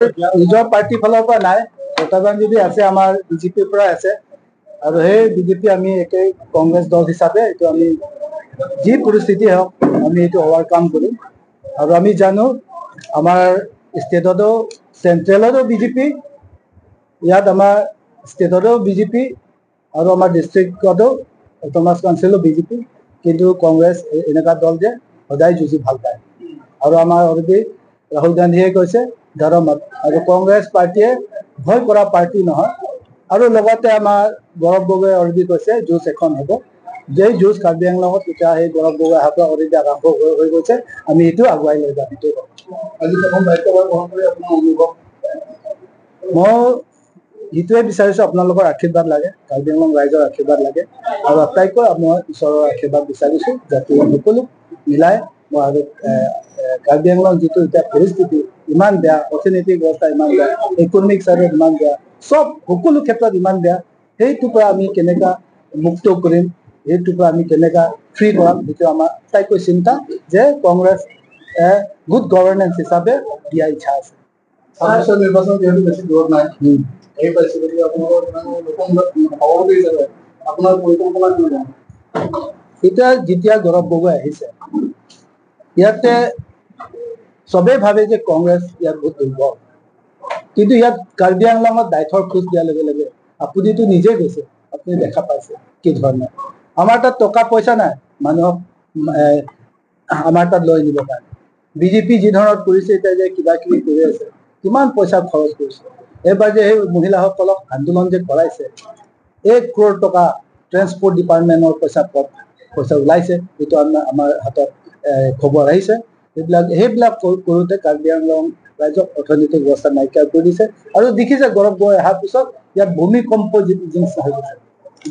নিজৰ পাৰ্টিৰ ফালৰ পৰা নাই, প্ৰত্যাহ্বান যদি আছে আমাৰ বিজেপিৰ পৰা আছে। আৰু সেই বিজেপি আমি একে কংগ্ৰেছ দল হিচাপে এইটো আমি যি পৰিস্থিতি হওক আমি এইটো অভাৰকাম কৰিম। আৰু আমি জানো আমাৰ ষ্টেটতো, চেণ্ট্ৰেলতো বিজেপি, ইয়াত আমাৰ ষ্টেটতো বিজেপি আৰু আমাৰ ডিষ্ট্ৰিক্টতো অট'নমাছ কাউন্সিলো বিজেপি। কিন্তু কংগ্ৰেছ এনেকুৱা দল যে সদায় যুঁজি ভাল পায়। আৰু আমাৰ অলৰেডি ৰাহুল গান্ধীয়ে কৈছে ধৰমত, আৰু কংগ্ৰেছ পাৰ্টীয়ে ভয় কৰা পাৰ্টি নহয়। আৰু লগতে আমাৰ গৌৰৱ গগৈ অলৰেডি কৈছে যুঁজ এখন হ'ব, যেই যুঁজ কাৰ্বি আংলঙত এতিয়া সেই গৌৰৱ গগৈ অহাৰ পৰা অলৰেডি আৰম্ভ হৈ গৈছে। আমি এইটো আগুৱাই লৈ যাম। এইটোৱে কথা। আজি প্ৰথম দায়িত্বভাৰ গ্ৰহণ কৰি আপোনাৰ অনুভৱ? মই সেইটোৱে বিচাৰিছোঁ, আপোনালোকৰ আশীৰ্বাদ লাগে, কাৰ্বি আংলং ৰাইজৰ আশীৰ্বাদ লাগে, আৰু আটাইতকৈ মই ঈশ্বৰৰ আশীৰ্বাদ বিচাৰিছোঁ যাতে সকলো মিলাই মই আৰু কাৰ্বি আংলং যিটো এতিয়া পৰিস্থিতি ইমান বেয়া, অৰ্থনৈতিক অৱস্থা ইমান বেয়া, ইকনমিক চাইডত ইমান বেয়া, চব সকলো ক্ষেত্ৰত ইমান বেয়া, সেইটোৰ পৰা আমি কেনেকা মুক্ত কৰিম, সেইটোৰ পৰা আমি কেনেকা ফ্ৰী কৰাম, সেইটো আমাৰ আটাইতকৈ চিন্তা যে কংগ্ৰেছ গুড গভৰ্ণেন্স হিচাপে দিয়া ইচ্ছা আছে। 26ৰ নিৰ্বাচন যিহেতু বেছি দূৰত নাই, আহি পাইছে, গতিকে আপোনালোকৰ নতুন সভাপতি হিচাপে আপোনাৰ পৰিকল্পনা কি? এতিয়া যেতিয়া গৌৰৱ গগৈ আহিছে, ইয়াতে চবেই ভাবে যে কংগ্ৰেছ ইয়াত বহুত দুৰ্বল, কিন্তু ইয়াত কাৰ্বি আংলঙত দায়িত্বৰ খোজ দিয়াৰ লগে লগে আপুনিতো নিজে গৈছে, আপুনি দেখা পাইছে কি ধৰণে আমাৰ তাত টকা পইচা নাই মানুহক আমাৰ তাত লৈ নিবৰ কাৰণে। বিজেপি যি ধৰণত কৰিছে, এতিয়া যে কিবা কিবি কৰি আছে, কিমান পইচা খৰচ কৰিছে। এইবাৰ যে সেই মহিলাসকলক আন্দোলন যে কৰাইছে, 1 ক্ৰ'ৰ টকা ট্ৰেন্সপৰ্ট ডিপাৰ্টমেণ্টৰ পইচা পইচা ওলাইছে, এইটো আমাৰ হাতত খবৰ আহিছে। সেইবিলাক কৰোঁতে কাৰ্বি আংলং ৰাইজক অৰ্থনৈতিক অৱস্থা নাইকিয়া কৰি দিছে। আৰু দেখিছে গৌৰৱ গগৈ অহাৰ পিছত ইয়াত ভূমিকম্প নিচিনা হৈ গৈছে,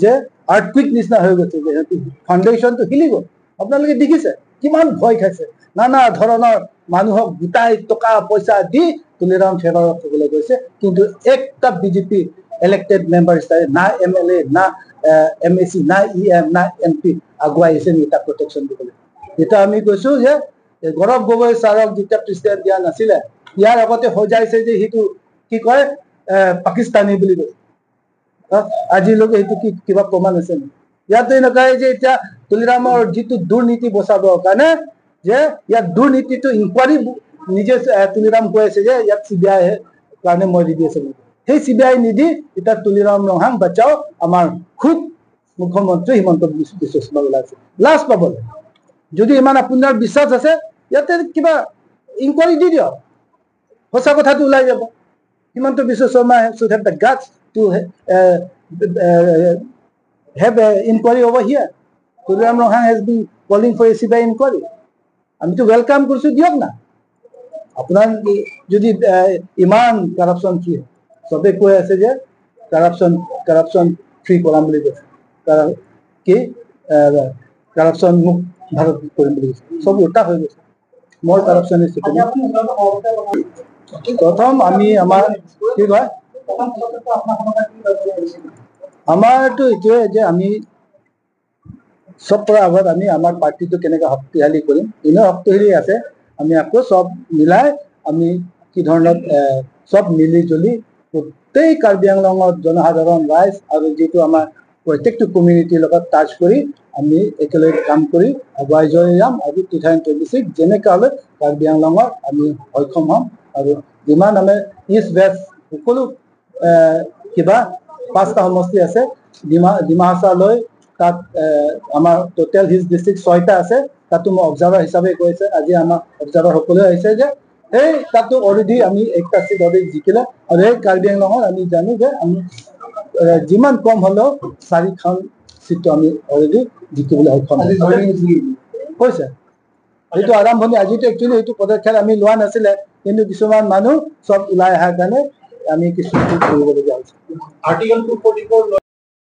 যে আৰ্থকুইক নিচিনা হৈ গৈছে, যে সিহঁতি ফাউণ্ডেশ্যনটো হিলি গ'ল। আপোনালোকে দেখিছে কিমান ভয় খাইছে, নানা ধৰণৰ মানুহক গোটাই টকা পইচা দি তুলিৰাম ফেভাৰত ক'বলৈ গৈছে। কিন্তু একটা বিজেপি ইলেক্টেড মেম্বাৰ হিচাপে না এমএলএ, না এমএচি, না ইএম, না এমপি আগুৱাই আহিছে নেকি তাক প্ৰটেকশ্যন দিবলৈ? এতিয়া আমি কৈছো যে গৌৰৱ গগৈ ছাৰক যেতিয়া প্ৰেচিডেণ্ট দিয়া নাছিলে, ইয়াৰ আগতে সজাইছে যে সেইটো কি কয় পাকিস্তানী বুলি কৈছে, আজিলৈকে সেইটো কি কিবা প্ৰমাণ আছে নেকি? ইয়াতে এনেকুৱাই যে এতিয়া তুলিৰামৰ যিটো দুৰ্নীতি বচাবৰ কাৰণে যে ইয়াত দুৰ্নীতিটো ইনকুৱাৰী নিজে তুলিৰাম কৈ আছে যে ইয়াত চিবিআই কাৰণে মই ৰেডি আছো। সেই চিবিআই নিদি এতিয়া তুলিৰাম ৰংহাং বাচাও আমাৰ খুদ মুখ্যমন্ত্ৰী হিমন্ত বিশ্ব শৰ্মা ওলাইছে। লাজ পাবলৈ যদি ইমান আপোনাৰ বিশ্বাস আছে, ইয়াতে কিবা ইনকুৱাৰী দি দিয়ক, সঁচা কথাটো ওলাই যাব। Himanta Biswa Sarma should have the guts to have a inquiry over here. Tuliram Ronghang has been calling for a CBI inquiry. আমিতো welcome কৰিছো, দিয়ক না। আপোনাৰ যদি ইমান কাৰাপশ্যন ফ্ৰী, চবে কৈ আছে যে কাৰাপশ্যন ফ্ৰী কৰাম বুলি কৈছে, কি কাৰাপশ্যন মুক্ত ভাৰত কৰিম বুলি কৈছে, চব উল্টা হৈ গৈছে। মোৰ কাৰাপশ্যন প্ৰথম আমি আমাৰ কি কয় আমাৰতো এইটোৱে যে আমি চব পৰা আগত আমি আমাৰ পাৰ্টিটো কেনেকৈ শক্তিশালী কৰিম। এনেও শক্তিশালী আছে, আমি আকৌ চব মিলাই আমি কি ধৰণত চব মিলি জুলি গোটেই কাৰ্বি আংলঙত জনসাধাৰণ ৰাইজ আৰু যিটো আমাৰ প্ৰত্যেকটো কমিউনিটিৰ লগত টাচ কৰি আমি একেলগে কাম কৰি আগুৱাই যাম। আৰু 2026 যেনেকুৱা হ'লে কাৰ্বি আংলঙত আমি সক্ষম হ'ম। আৰু যিমান আমি ইষ্ট ৱেষ্ট সকলো কিবা পাঁচটা সমষ্টি আছে, ডিমা হাছাওলৈ তাত আমাৰ টোটেল হিলছ ডিষ্ট্ৰিক্ট ছয়টা আছে, তাতো মই অবজাৰ্ভাৰ হিচাপে কৈছে, আজি আমাৰ অবজাৰ্ভাৰ সকলোৱে আহিছে যে সেই তাতো অলৰেডি আমি একটা চিট অলৰেডি জিকিলে। আৰু সেই কাৰ্বি আংলঙত আমি জানো যে আমি যিমান কম হ'লেও চাৰিখন চিটটো আমি অলৰেডি জিকিবলৈ সক্ষম হৈছে। সেইটো আৰম্ভণি আজিতো একচুৱেলি সেইটো পদক্ষেপ আমি লোৱা নাছিলে, কিন্তু কিছুমান মানুহ চব ওলাই অহাৰ কাৰণে আমি কিছু কৰিবলগীয়া হৈছে। আৰ্টিকেল 244